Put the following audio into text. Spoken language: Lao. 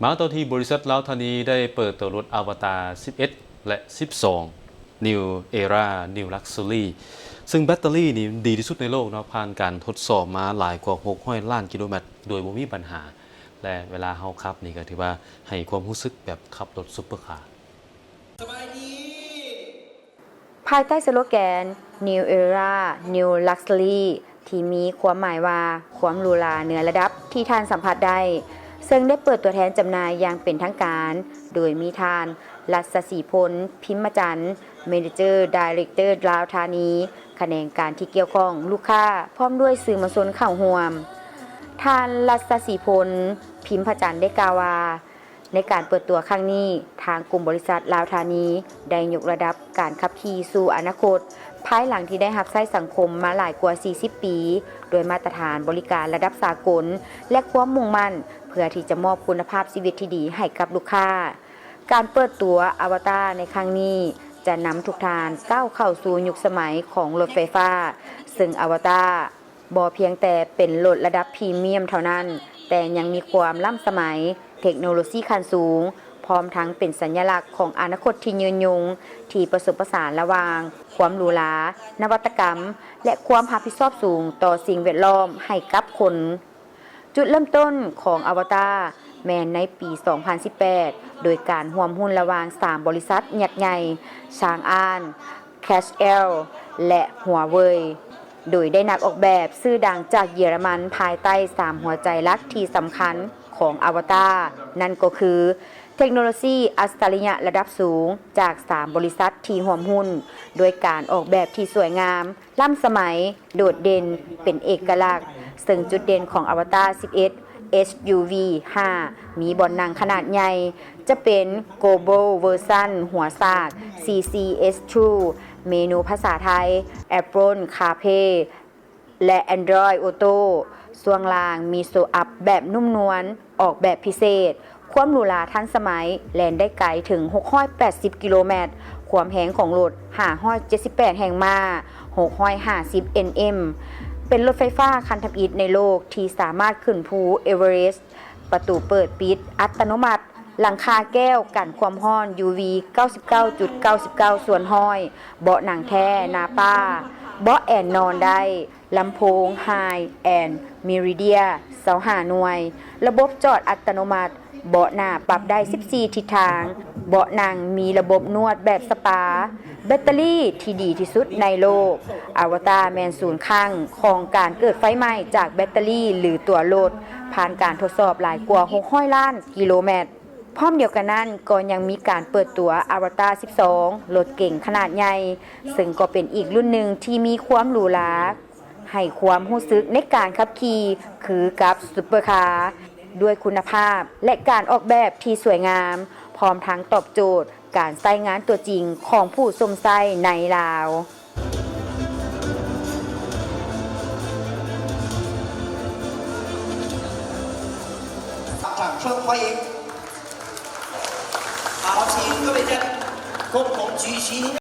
ມາຕໍ່ທີ່ບໍລິສັດລາວທານີໄດ້ເປີດຕົວລົດອາວະຕາສິບເອັດ ແລະ ສິບສອງ New Era New Luxury ເຊິ່ງແບັດເຕີຣີນີ້ດີທີ່ສຸດໃນໂລກເນາະ, ຜ່ານການທົດສອບມາຫຼາຍກວ່າຫົກຮ້ອຍລ້ານກິໂລແມັດໂດຍບໍ່ມີບັນຫາ ແລະ ເວລາເຮົາຂັບນີ້ກໍຖືວ່າໃຫ້ຄວາມຮູ້ສຶກແບບຂັບລົດຊຸບເປີຄາ. ພາຍໃຕ້ສະໂລແກນ New Era New Luxury ທີ່ມີຄວາມໝາຍວ່າ ຄວາມຫຼູຫຼາເໜືອລະດັບທີ່ທ່ານສຳຜັດໄດ້, ເຊິ່ງໄດ້ເປີດຕົວແທນຈຳໜ່າຍຢ່າງເປັນທາງການ ໂດຍມີທ່ານ ລັດສະສີພົນ ພິມມະຈັນ Manager Director ລາວທານີ, ຂະແໜງການທີ່ກ່ຽວຂ້ອງ, ລູກຄ້າ ພ້ອມດ້ວຍສື່ມວນຊົນເຂົ້າຮ່ວມ. ທ່ານ ລັດສະສີພົນ ພິມພະຈັນ ໄດ້ກ່າວວ່າ ໃນການເປີດຕົວຄັ້ງນີ້, ທາງກຸ່ມບໍລິສັດລາວທານີໄດ້ຍົກລະດັບການຂັບຂີ່ສູ່ອະນາຄົດ, ພາຍຫຼັງທີ່ໄດ້ຮັບໃຊ້ສັງຄົມມາຫຼາຍກວ່າສີ່ສິບປີ, ດ້ວຍມາດຕະຖານບໍລິການລະດັບສາກົນ ແລະ ຄວາມມຸ່ງໝັ້ນເພື່ອທີ່ຈະມອບຄຸນນະພາບຊີວິດທີ່ດີໃຫ້ກັບລູກຄ້າ. ການເປີດຕົວອາວະຕາໃນຄັ້ງນີ້ ຈະນຳທຸກທ່ານກ້າວເຂົ້າສູ່ຍຸກສະໄໝຂອງລົດໄຟຟ້າ, ເຊິ່ງອາວະຕາ ບໍ່ພຽງແຕ່ເປັນລົດລະດັບພຣີມຽມເທົ່ານັ້ນ, ແຕ່ຍັງມີຄວາມລ້ຳສະໄໝ, ເທັກໂນໂລຊີຂັ້ນສູງ, ພ້ອມທັງເປັນສັນຍະລັກຂອງອະນາຄົດທີ່ຍືນຍົງ, ທີ່ປະສົມປະສານລະຫວ່າງຄວາມຫຼູຫຼາ, ນະວັດຕະກຳ ແລະ ຄວາມຮັບຜິດຊອບສູງຕໍ່ສິ່ງແວດລ້ອມໃຫ້ກັບຄົນ. ຈຸດເລີ່ມຕົ້ນຂອງອາວະຕາແມ່ນໃນປີສອງພັນສິບແປດ ໂດຍການຮ່ວມຮຸ້ນລະຫວ່າງສາມບໍລິສັດຍັກໃຫຍ່ ຊາງອານ, ແຄຊແອລ ແລະ ຫົວເວີຍ ໂດຍໄດ້ນັກອອກແບບຊື່ດັງຈາກເຢຍລະມັນ ພາຍໃຕ້ສາມຫົວໃຈຫຼັກທີ່ສຳຄັນຂອງອາວະຕາ, ນັ້ນກໍຄື ເທັກໂນໂລຊີອັດສະລິຍະລະດັບສູງຈາກສາມບໍລິສັດທີ່ຮ່ວມຮຸ້ນ, ດ້ວຍການອອກແບບທີ່ສວຍງາມ, ລ້ຳສະໄໝ, ໂດດເດັ່ນ, ເປັນເອກະລັກ, ເຊິ່ງຈຸດເດັ່ນຂອງອາວະຕາສິບເອັດ ເອັສຢູວີຫ້າ ມີບ່ອນນັ່ງຂະໜາດໃຫຍ່, ຈະເປັນ Global Version ຫົວສາກ ຊີຊີເອັສທູ ເມນູພາສາໄທ Apple CarPlay ແລະ Android Auto. ຊ່ວງລ່າງມີໂຊອັບແບບນຸ້ມນວນ, ອອກແບບພິເສດ, ຄວາມຫຼູຫຼາທັນສະໄໝ, ແລ່ນໄດ້ໄກເຖິງຫົກຮ້ອຍແປດສິບກິໂລແມັດ, ຄວາມແຮງຂອງລົດຫ້າຮ້ອຍເຈັດສິບແປດແຮງມ້າ, ຫົກຮ້ອຍຫ້າສິບເອັນເອັມ, ເປັນລົດໄຟຟ້າຄັນທຳອິດໃນໂລກທີ່ສາມາດຂຶ້ນພູເອເວີເຣສ, ປະຕູເປີດປິດອັດຕະໂນມັດ, ຫຼັງຄາແກ້ວກັນຄວາມຮ້ອນ ຢູວີ ເກົ້າສິບເກົ້າຈຸດເກົ້າສິບເກົ້າສ່ວນຮ້ອຍ, ເບາະໜັງແທ້ໜ້າປ້າ, ເບາະແອນນອນໄດ້, ລຳໂພງ High End Meridian ຊາວຫ້າໜ່ວຍ, ລະບົບຈອດອັດຕະໂນມັດ, ເບາະໜ້າປັບໄດ້ສິບສີ່ທິດທາງ, ເບາະນັ່ງມີລະບົບນວດແບບສະປາ, ແບັດເຕີຣີທີ່ດີທີ່ສຸດໃນໂລກ. ອາວະຕາແມ່ນສູນຄັ້ງຂອງການເກີດໄຟໄໝ້ຈາກແບັດເຕີຣີ ຫຼື ຕົວລົດ, ຜ່ານການທົດສອບຫຼາຍກວ່າຫົກຮ້ອຍລ້ານກິໂລແມັດ. ພ້ອມດຽວກັນນັ້ນກໍຍັງມີການເປີດຕົວອາວະຕາສິບສອງ ລົດເກັງຂະໜາດໃຫຍ່, ເຊິ່ງກໍເປັນອີກລຸ້ນໜຶ່ງທີ່ມີຄວາມຫຼູຫຼາ, ໃຫ້ຄວາມຮູ້ສຶກໃນການຂັບຂີ່ຄືກັບຊຸບເປີຄາ, ດ້ວຍຄຸນນະພາບ ແລະ ການອອກແບບທີ່ສວຍງາມ, ພ້ອມທັງຕອບໂຈດການໃຊ້ງານຕົວຈິງຂອງຜູ້ຊົມໃຊ້ໃນລາວ. 掌声欢迎。好，请各位嘉宾共同举起您的